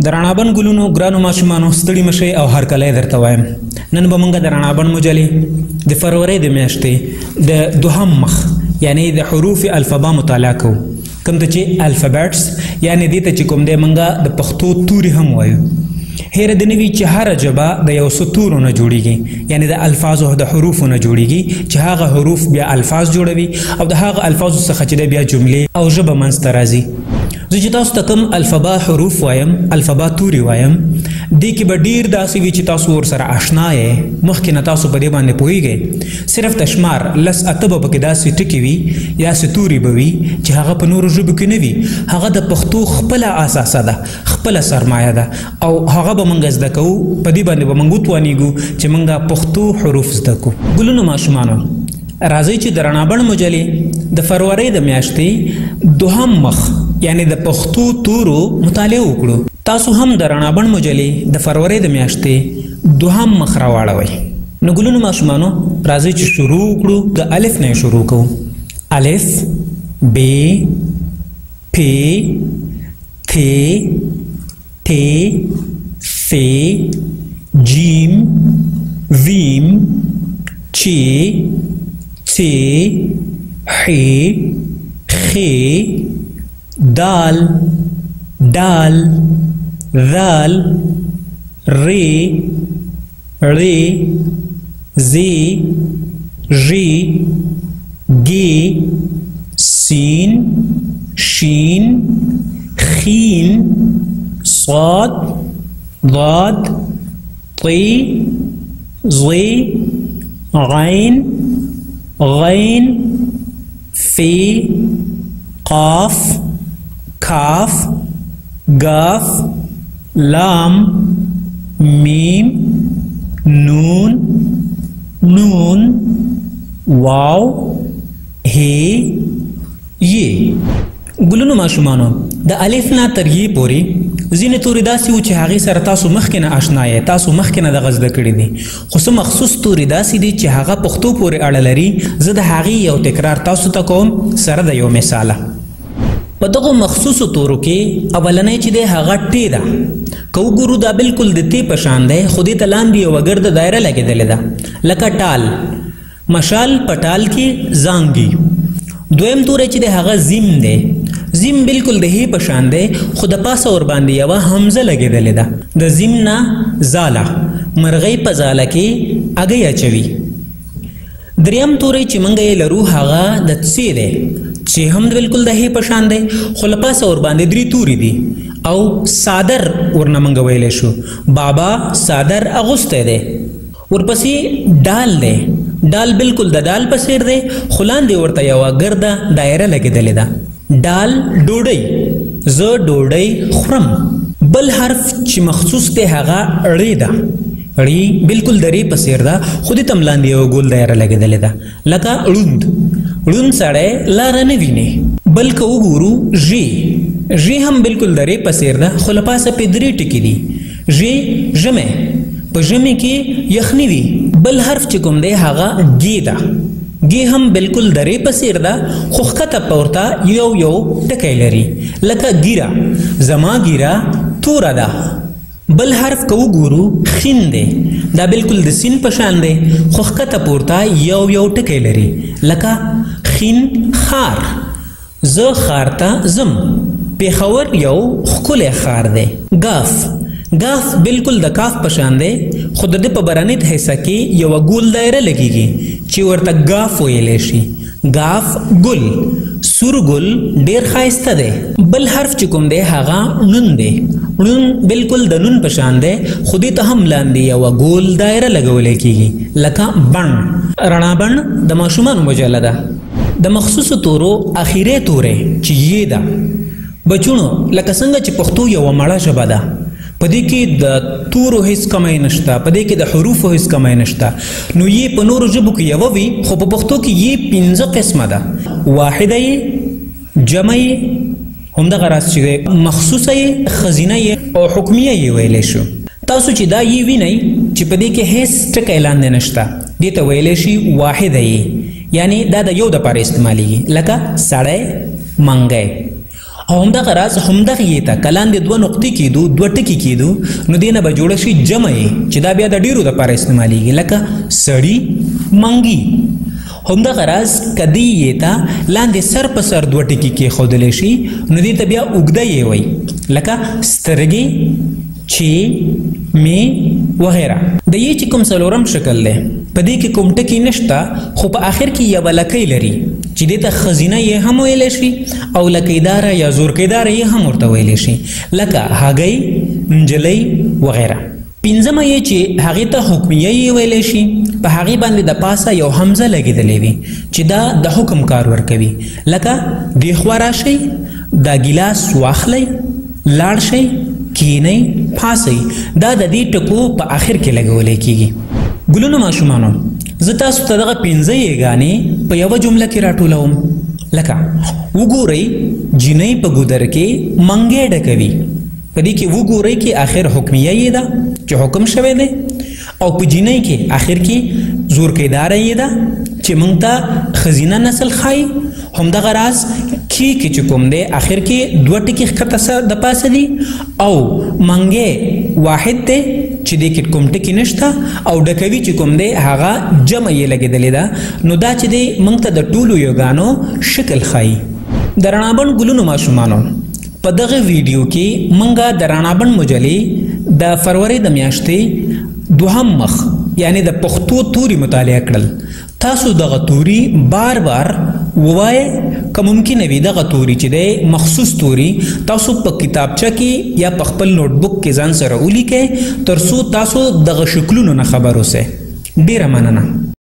د رڼابن ګلونو ګرانو ماشومانو، ستړي مشئ او هرکلی درته وایم. نن به موږ د رڼابن مجلې د فرورۍ د میاشتې د دوهم مخ یعنی د حروف الفبا مطالعه کوو، کوم ته چې الفابټس یعنی دې ته چې کوم دی موږ د پښتو توري هم وایو. هېره دې نه وي چې هره ژبه د یو څه تورو نه جوړیږي، یعنی د الفاظو د حروفو نه جوړیږي، چې هغه حروف بیا الفاظ جوړوي او د هغه الفاظو څخه چې دی بیا جملې او ژبه منځته راځي. زه چې تاسو ته کوم الفبا حروف وایم، الفبا توري وایم، دې کې به ډېر داسې وي چې تاسو ورسره آشنا یئ، مخکې نه تاسو په دې باندې پوهېږئ. صرف د شمار لس اته به پکې داسې ټکي وي یا داسې توري به وي چې هغه په نورو ژبو کې نه وي. هغه د پښتو خپله اساسه ده، خپله سرمایه ده، او هغه به موږ زده کوو. په دې باندې به موږ وتوانېږو چې موږ پښتو حروف زده کړو. ګلونو ماشومانو، راځئ چې د رڼابڼ مجلې د فرورۍ د میاشتې دوهم مخ یعنی د پښتو تورو مطالعه وکړو. تاسو هم د رڼابڼ مجلې د فرورۍ د میاشتې دوهم مخ راواړوئ. نو ګلونو ماشومانو، راځئ چې شروع وکړو. د الف نه شروع کوو. الف، ب، پ، ث، ت، ث، جیم، ویم، چ، څ، ح، خ، دال، دال، ذال، ر، ړ، ز، ژ، گ، سین، شین، خین، صاد، ضاد، ط، ظ، عین، غین، ف، قاف، کاف، گاف، لام، میم، نون، نون، واو، هې، یې. ګلونو ماشومانو، د الف نه تر یې پورې ځینې توري داسې وو چې هغې سره تاسو مخکې نه آشنا یئ، تاسو مخکې نه دغه زده کړي دي. خو څه مخصوص توري داسې دي چې هغه پښتو پورې اړه لري. زه د هغې یو تکرار تاسو ته کوم سره د یو مثاله. په دغو مخصوصو تورو کې اولنی چې دی هغه ټې ده. که وګورو دا بالکل د تی په شان دی، خو دې ته لاندې یوه ګرده دایره لګېدلې ده، لکه ټال. مشال په ټال کې زانګي. دویم توری چې دی هغه زیم دی. زیم بالکل د هې په شان دی، خو د پاسه ورباندې یوه همزه لګېدلې ده. د زیم نه زاله، مرغۍ په ځاله کې اګۍ اچوي. دریم توری چې موږ یې لرو هغه د څې دی. څې هم بالکل د هې په شان دی، خو له پاسه ورباندې درې توري دي او صادر ورنه موږ ویلی شو. بابا صادر اغوستی دی. ورپسې ډال دی. ډال بالکل د دال په څېر دی، خو لاندې ورته یوه ګرده دایره لګېدلې ده. ډال ډوډۍ، زه ډوډۍ خورم. بل حرف چې مخصوص دی هغه ړې ده. ړې بالکل د رې په څېر ده، خو دې ته هم لاندې یوه ګول دایره لګېدلې ده، لکه ړوند. ړوند سړی لاره نه ویني. بل که وګورو ژې، ژې هم بالکل د رې په څېر ده، خو له پاسه پې درې ټکي دي. ژې ژمی، په ژمي کې یخني وي. بل حرف چې کوم دی هغه ګې ده. ګې هم بالکل د رې په څېر ده، خو ښکته پورته یو یو ټکی لري، لکه ګیره. زما ګیره توره ده. بل حرف که وګورو خین دی. دا بالکل د سین په شان دی، خو ښکته پورته یو یو ټکی لري، لکه خین ښار. زه ښار ته ځم. پېښور یو ښکلی ښار دی. ګاف، ګاف بالکل د کاف په شان دی، خو د ده په برنیت حصه کې یوه ګول دایره لګېږي چې ورته ګاف ویلی شي. ګاف ګل، سور ګل ډېر ښایسته دی. بل حرف چې کوم دی هغه نون دی. نون بالکل د نون په شان دی، خو دې ته هم لاندې یوه ګول دایره لګولی کېږي، لکه بڼ. رڼابڼ د ماشومانو مجله ده. د مخصوصو تورو اخیری توری چې یې ده. بچونو، لکه څنګه چې پښتو یوه مړه ژبه ده، په دې کې د تورو هیڅ کمی نشته، په دې کې د حروفو هیڅ کمی نشته. نو یې په نورو ژبو کې یوه وي، خو په پښتو کې یې پنځه قسمه ده. واحده یې، جمع یې، همدغه راز چې دی مخصوصه یې، ښځینه یې او حکمیه یې ویلی شو. تاسو چې دا یې وینئ چې په دې کې هیڅ ټکی لاندې نشته، دې ته ویلی شي واحده یې، یعنی دا د یو دپاره استعمالیږي، لکه سړی، منګی. او همدغه راز همدغه یې ته که لاندې دوه نقطې کېدو، دوه ټکي کېدو، نو دې نه به جوړه شي جمع یې، چې دا بیا د ډېرو دپاره استعمالیږي، لکه سړي، منګي. همدغه راز که دې یې ته لاندې سر په سر دوه ټکي کېښودلی شي، نو دې ته بیا اوږده یې وایي، لکه سترګې، چې، می وغیره. د یې چې کوم څلورم شکل دی، په دې کې کوم ټکی نشته، خو په آخر کې یوه لکۍ لري چې دې ته ښځینه یې هم ویلی شي او لکۍداره یا زورکیداره یې هم ورته ویلی شي، لکه هګۍ، نجلۍ وغیره. پنځمه یې چې هغې ته حکمیه یې ویلی شي، په هغې باندې د پاسه یو همزه لګېدلې وي چې دا د حکم کار ورکوي، لکه دې خوا راشئ، دا ګیلاس واخلئ، لاړ شئ، کینئ، پاسئ. دا د دې ټکو په آخر کې لګولی کیږي. ګلونو ماشومانو، زه تاسو ته دغه پنځه یېګانې په یوه جمله کې راټولوم، لکه وګورئ جینۍ په ګودر کې منګی ډکوي. په دې کې وګورئ کې آخر حکمیه یې ده چې حکم شوی دی، او په جینۍ کې آخر کې زورکیداره یې ده چې موږ ته ښځینه نسل ښایي. همدغه راز کې کې چې کوم دی آخر کې دوه ټکي ښکته د پاسه دي، او منګی واحد دی چې دې کې کوم ټکي نشته، او ډکوي چې کوم دی هغه جمع یې لګېدلې ده. نو دا چې دی موږ ته د ټولو یوګانو شکل ښایي. د رڼابڼ ګلونو ماشومانو، په دغه ویډیو کې موږ د رڼابڼ مجلې د فرورۍ د میاشتې دوهم مخ، یعنی د پښتو توري مطالعه کړل. تاسو دغه توري بار بار ووایئ، که ممکنه وي دغه توري چې دی مخصوص توري تاسو په کتابچه کې یا په خپل نوټبوک کې ځان سره ولیکئ، تر څو تاسو دغه شکلونو نه خبر اوسئ. ډېره مننه.